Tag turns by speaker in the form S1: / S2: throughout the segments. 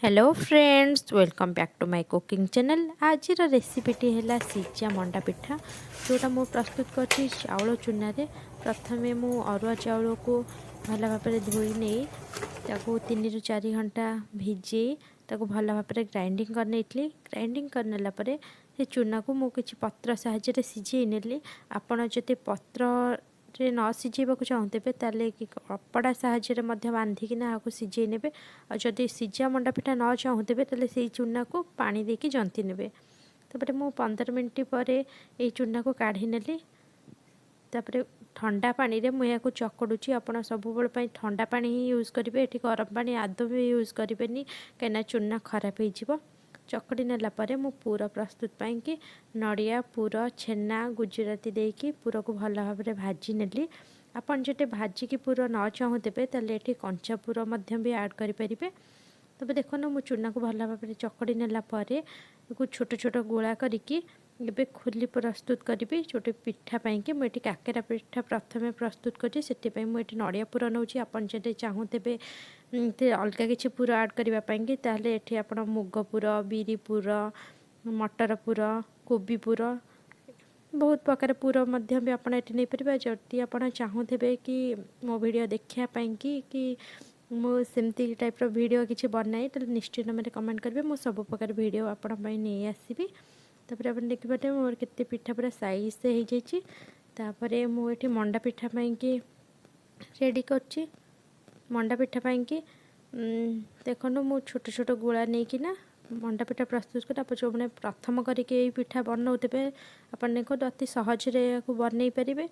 S1: Hello friends, welcome back to my cooking channel. ଆଜିର ରେସିପିଟି ହେଲା ସିଝା ମଣ୍ଡା ପିଠା, ଯେଉଁଟା ମୁଁ ପ୍ରସ୍ତୁତ କରିଛି ଚାଉଳ ଚୁନାରେ। ପ୍ରଥମେ ମୁଁ ଅରୁଆ ଚାଉଳକୁ ଭଲ ଭାବରେ ଧୋଇ ନେଇ ତାକୁ 3ରୁ 4 ଘଣ୍ଟା ଭିଜେଇ ତାକୁ ଭଲ ଭାବରେ ଗ୍ରାଇଣ୍ଡିଙ୍ଗ କରିନେଇଥିଲି। ଗ୍ରାଇଣ୍ଡିଙ୍ଗ କରିନେଲା ପରେ ସେ ଚୁନାକୁ ମୁଁ କିଛି ପତ୍ର ସାହାଯ୍ୟରେ ସିଝେଇ ନେଲି। ଆପଣ ଯଦି ପତ୍ରରେ ନ ସିଝେଇବାକୁ ଚାହୁଁଥିବେ, ତାହେଲେ କି କପଡ଼ା ସାହାଯ୍ୟରେ ମଧ୍ୟ ବାନ୍ଧିକିନା ଏହାକୁ ସିଝେଇ ନେବେ। ଆଉ ଯଦି ସିଝା ମଣ୍ଡା ପିଠା ନ ଚାହୁଁଥିବେ, ତାହେଲେ ସେଇ ଚୁନାକୁ ପାଣି ଦେଇକି ଜନ୍ତି ନେବେ। ତାପରେ ମୁଁ 15 ମିନିଟ୍ ପରେ ଏଇ ଚୁନାକୁ କାଢ଼ି ନେଲି। ତାପରେ ଥଣ୍ଡା ପାଣିରେ ମୁଁ ଏହାକୁ ଚକଡ଼ୁଛି। ଆପଣ ସବୁବେଳେ ପାଇଁ ଥଣ୍ଡା ପାଣି ହିଁ ୟୁଜ୍ କରିବେ। ଏଠି ଗରମ ପାଣି ଆଦୌ ବି ୟୁଜ୍ କରିବେନି, କାହିଁକିନା ଚୁନା ଖରାପ ହେଇଯିବ। ଚକଡ଼ି ନେଲା ପରେ ମୁଁ ପୁର ପ୍ରସ୍ତୁତ ପାଇଁକି ନଡ଼ିଆ ପୁର, ଛେନା, ଗୁଜୁରାତି ଦେଇକି ପୁରକୁ ଭଲ ଭାବରେ ଭାଜି ନେଲି। ଆପଣ ଯଦି ଭାଜିକି ପୁର ନ ଚାହୁଁଥିବେ, ତାହେଲେ ଏଠି କଞ୍ଚା ପୁର ମଧ୍ୟ ବି ଆଡ଼୍ କରିପାରିବେ। ତେବେ ଦେଖନ୍ତୁ, ମୁଁ ଚୁନାକୁ ଭଲ ଭାବରେ ଚକଡ଼ି ନେଲା ପରେ ଏକୁ ଛୋଟ ଛୋଟ ଗୋଳା କରିକି ଏବେ ଖୁଲି ପ୍ରସ୍ତୁତ କରିବି। ଯେଉଁଠି ପିଠା ପାଇଁକି ମୁଁ ଏଠି କାକେରା ପିଠା ପ୍ରଥମେ ପ୍ରସ୍ତୁତ କରୁଛି, ସେଥିପାଇଁ ମୁଁ ଏଠି ନଡ଼ିଆ ପୁର ନେଉଛି। ଆପଣ ଯଦି ଚାହୁଁଥିବେ ଅଲଗା କିଛି ପୁର ଆଡ଼୍ କରିବା ପାଇଁକି, ତାହେଲେ ଏଠି ଆପଣ ମୁଗ ପୁର, ବିରି ପୁର, ମଟର ପୁର, କୋବି ପୁର, ବହୁତ ପ୍ରକାର ପୁର ମଧ୍ୟ ବି ଆପଣ ଏଠି ନେଇପାରିବେ। ଯଦି ଆପଣ ଚାହୁଁଥିବେ କି ମୋ ଭିଡ଼ିଓ ଦେଖିବା ପାଇଁକି କି ମୁଁ ସେମିତି ଟାଇପ୍ର ଭିଡ଼ିଓ କିଛି ବନାଏ, ତାହେଲେ ନିଶ୍ଚିତ ମୋତେ କମେଣ୍ଟ କରିବେ। ମୁଁ ସବୁ ପ୍ରକାର ଭିଡ଼ିଓ ଆପଣଙ୍କ ପାଇଁ ନେଇ ଆସିବି। ତାପରେ ଆପଣ ଦେଖିପାରୁଥିବେ, ମୋର କେତେ ପିଠା ପୁରା ସାଇଜ୍ ହେଇଯାଇଛି। ତାପରେ ମୁଁ ଏଠି ମଣ୍ଡା ପିଠା ପାଇଁକି ରେଡ଼ି କରୁଛି। ମଣ୍ଡା ପିଠା ପାଇଁକି ଦେଖନ୍ତୁ, ମୁଁ ଛୋଟ ଛୋଟ ଗୁଳା ନେଇକିନା ମଣ୍ଡା ପିଠା ପ୍ରସ୍ତୁତ କରେ। ଆପଣ ଯେଉଁମାନେ ପ୍ରଥମ କରିକି ଏଇ ପିଠା ବନଉଥିବେ, ଆପଣ ଦେଖନ୍ତୁ, ଅତି ସହଜରେ ଏହାକୁ ବନେଇ ପାରିବେ।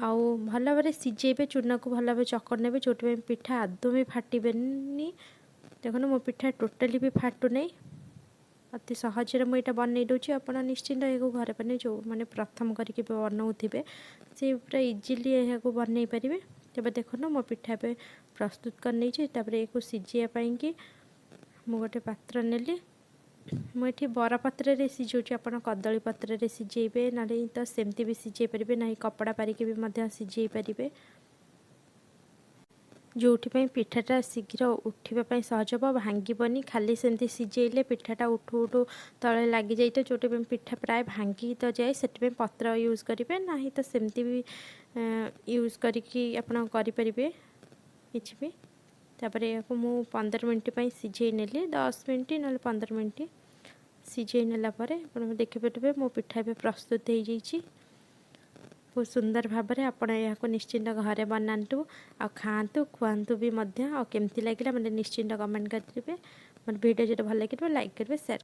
S1: ଆଉ ଭଲ ଭାବରେ ସିଝେଇବେ, ଚୁନାକୁ ଭଲ ଭାବରେ ଚକଡ଼ି ନେବେ, ଯେଉଁଥିପାଇଁ ପିଠା ଆଦୌ ବି ଫାଟିବେନି। ଦେଖନ୍ତୁ, ମୋ ପିଠା ଟୋଟାଲି ବି ଫାଟୁନାହିଁ। ଅତି ସହଜରେ ମୁଁ ଏଇଟା ବନେଇ ଦେଉଛି। ଆପଣ ନିଶ୍ଚିନ୍ତ ଏହାକୁ ଘରେ ବନେଇ, ଯେଉଁମାନେ ପ୍ରଥମ କରିକି ବନଉଥିବେ, ସେ ପୁରା ଇଜିଲି ଏହାକୁ ବନେଇ ପାରିବେ। ତେବେ ଦେଖନ୍ତୁ, ମୋ ପିଠା ଏବେ ପ୍ରସ୍ତୁତ କରିନେଇଛି। ତାପରେ ଏହାକୁ ସିଝେଇବା ପାଇଁକି ମୁଁ ଗୋଟେ ପାତ୍ର ନେଲି। ମୁଁ ଏଠି ବରପତ୍ରରେ ସିଝାଉଛି। ଆପଣ କଦଳୀ ପତ୍ରରେ ସିଝେଇବେ, ନହେଲେ ତ ସେମିତି ବି ସିଝେଇ ପାରିବେ, ନାହିଁ କପଡ଼ା ପାରିକି ବି ମଧ୍ୟ ସିଝେଇ ପାରିବେ। ଯେଉଁଥିପାଇଁ ପିଠାଟା ଶୀଘ୍ର ଉଠିବା ପାଇଁ ସହଜ ହେବ, ଭାଙ୍ଗିବନି। ଖାଲି ସେମିତି ସିଝେଇଲେ ପିଠାଟା ଉଠୁ ଉଠୁ ତଳେ ଲାଗିଯାଇଥାଏ, ଯେଉଁଥିପାଇଁ ପିଠା ପ୍ରାୟ ଭାଙ୍ଗି ତ ଯାଏ। ସେଥିପାଇଁ ପତ୍ର ୟୁଜ୍ କରିବେ, ନାହିଁ ତ ସେମିତି ବି ୟୁଜ୍ କରିକି ଆପଣ କରିପାରିବେ କିଛି ବି। ତାପରେ ଏହାକୁ ମୁଁ 15 ମିନିଟ୍ ପାଇଁ ସିଝେଇ ନେଲି। 10 ମିନିଟ୍ ନହେଲେ 15 ମିନିଟ୍ ସିଝେଇ ନେଲା ପରେ ଆପଣ ଦେଖିପାରିବେ, ମୋ ପିଠା ଏବେ ପ୍ରସ୍ତୁତ ହେଇଯାଇଛି ବହୁତ ସୁନ୍ଦର ଭାବରେ। ଆପଣ ଏହାକୁ ନିଶ୍ଚିନ୍ତ ଘରେ ବନାନ୍ତୁ ଆଉ ଖାଆନ୍ତୁ, ଖୁଆନ୍ତୁ ବି ମଧ୍ୟ। ଆଉ କେମିତି ଲାଗିଲା ମୋତେ ନିଶ୍ଚିନ୍ତ କମେଣ୍ଟ କରିଦେବେ। ମୋର ଭିଡ଼ିଓ ଯଦି ଭଲ ଲାଗିଥିବ, ଲାଇକ୍ କରିବେ, ସେୟାର